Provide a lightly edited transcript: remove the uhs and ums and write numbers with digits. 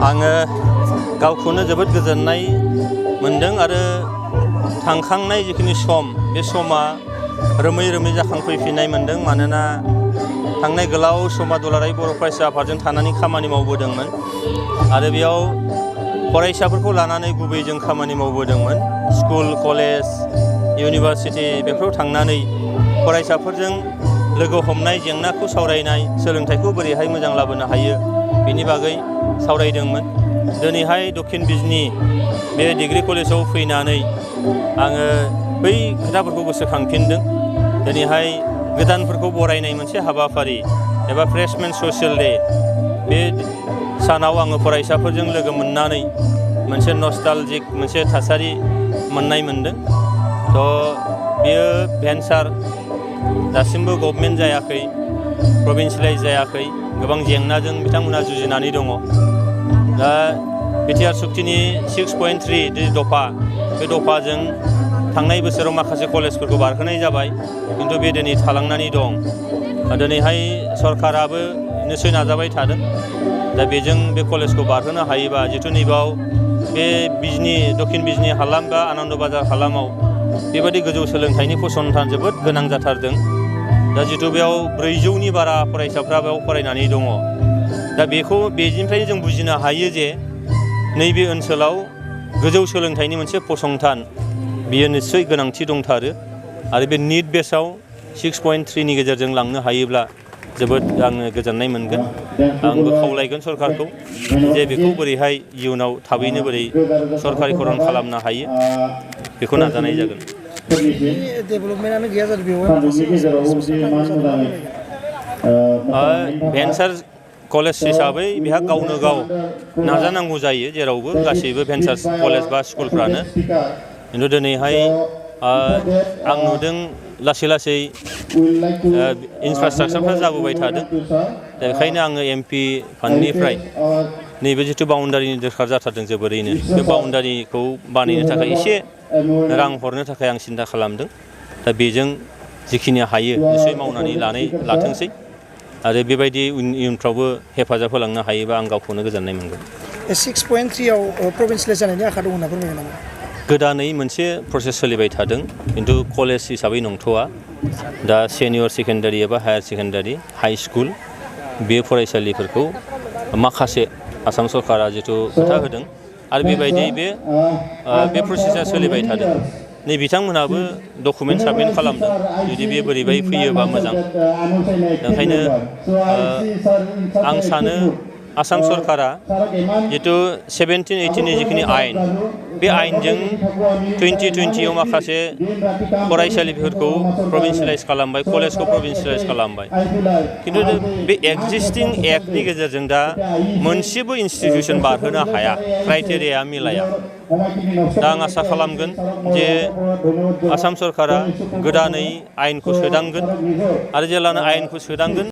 आङो गावखौनो जोबोद गोजोननाय मोनदों आरो थांखांनाय जिखिनि सम बे समा रोमै रोमै जाखांफैफिननाय मोनदों। मानोना थांनाय गोलाव समा दुलाराय बर' फरायसा आफादजों थानानै खामानि मावबोदोंमोन आरो बेयाव फरायसाफोरखौ लानानै गुबै जों खामानि मावबोदोंमोन। स्कुल, कलेज, इउनिभारसिटि बेफोराव थांनानै फरायसाफोरजों लोगो हमनाय, जेंनाखौ सावरायनाय, सोलोंथाइखौ बोरैहाय मोजां लाबोनो हायो बेनि बागै सावरायदोंमोन। दिनैहाय दक्षिण बिजनी बे डिग्री कलेजाव फैनानै आङो बै खोथाफोरखौ गोसोखांफिनदों। दिनैहाय गोदानफोरखौ बरायनाय मोनसे हाबाफारि एबा फ्रेशमेन ससियेल डे, बे सानाव आङो फरायसाफोरजों लोगो मोननानै मोनसे नस्टालजिक मोनसे थासारि मोननाय मोनदों। बेयो भेन्सार दासिमबो गभर्नमेन्ट जायाखै, प्रभिन्सियेलाइज जायाखै, गोबां जेंनाजों बिथांमोनहा जुजिनानै दङ। दा बिटिआर सुक्तिनि 6.3 दफा, बे दफाजों थांनाय बोसोराव माखासे कलेजफोरखौ बारहोनाय जाबाय, खिन्थु बे दिनै थालांनानै दं। दिनैहाय सरकाराबो निस्सय नाजाबाय थादों। दा बेजों बे कलेजखौ बारहोनो हायोबा, जिथु नैबाव बे दक्षिण बिजनी हालाम बा आनन्द बाजार हालामाव बेबायदि गोजौ सोलोंथाइनि फसंथान जोबोद गोनां जाथारदों। दा जिथु बेयाव 400नि बारा फरायसाफ्रा बेयाव फरायनानै दङ। दा बेनिफ्राय जों बुजिनो हायो जे नैबे ओनसोलाव गोजौ सोलोंथाइनि मोनसे फसंथान बियो निस्सय गोनांथि दंथारो आरो बे निट बेसआव 6.3नि गेजेरजों लांनो हायोब्ला जोबोद आङो गोजोननाय मोनगोन। आंबो खावलायगोन सरकारखौ जे बेखौ बोरैहाय इयुनाव थाबैनो बोरै सरकारिकरन खालामनो हायो बेखौ नाजानाय जागोन। भेन्सार कलेज हिसाबै बेहा गावनो गाव नाजानांगौ जायो जेरावबो, गासैबो भेन्सार कलेज बा स्कुलफ्रानो। खिन्थु दिनैहाय आं नुदों लासै लासै इनफ्रास्ट्राक्चारफ्रा जाबोबाय थादों। दा बेखायनो आङो एमपि फान्डनिफ्राय नैबे जिथु बाउन्डारिनि दरखार जाथारदों जोबोरैनो, बे बाउन्डारिखौ बानायनो थाखाय एसे रां हरनो थाखाय आं सिन्था खालामदों। दा बेजों जिखिनि हायो निस्सय मावनानै लाथोंसै आरो बेबायदि इयुनफ्रावबो हेफाजाब होलांनो हायोबा आं गावखौनो गोजोननाय मोनगोन। 6.3आव प्रभिन्सियेलाइज जानायनि आखा दं होनना फोरमायगोन नामा? गोदानै मोनसे प्रसेस सोलिबाय थादों, खिन्थु कलेज हिसाबै नंथ'आ। दा सेनियर सेकेन्डारि एबा हायार सेकेन्डारि, हाइ स्कुल बे फरायसालिफोरखौ माखासे आसाम सरकारा जिथु खोथा होदों आरो बेबायदि बे प्रसेसा सोलिबाय थादों। नै बिथांमोनहाबो डकुमेन्ट साबमिट खालामदों, जुदि बे बोरैबाय फैयोबा मोजां। ओंखायनो आं सानो आसाम सरकारा जिथु 17-18नि जिखिनि आयेन, बे आयेनजों 2020आव माखासे फरायसालिफोरखौ प्रभिन्सियेलाइज खालामबाय, कलेजखौ प्रभिन्सियेलाइज खालामबाय। खिन्थु बे एक्जिस्टिं एक्टनि गेजेरजों दा मोनसेबो इन्सटिटिउसन बारहोनो हाया, क्राइटेरिया मिलाया। दा आं आसा खालामगोन जे आसाम सरकारा गोदानै आयेनखौ सोदांगोन आरो जेब्लानो आयेनखौ सोदांगोन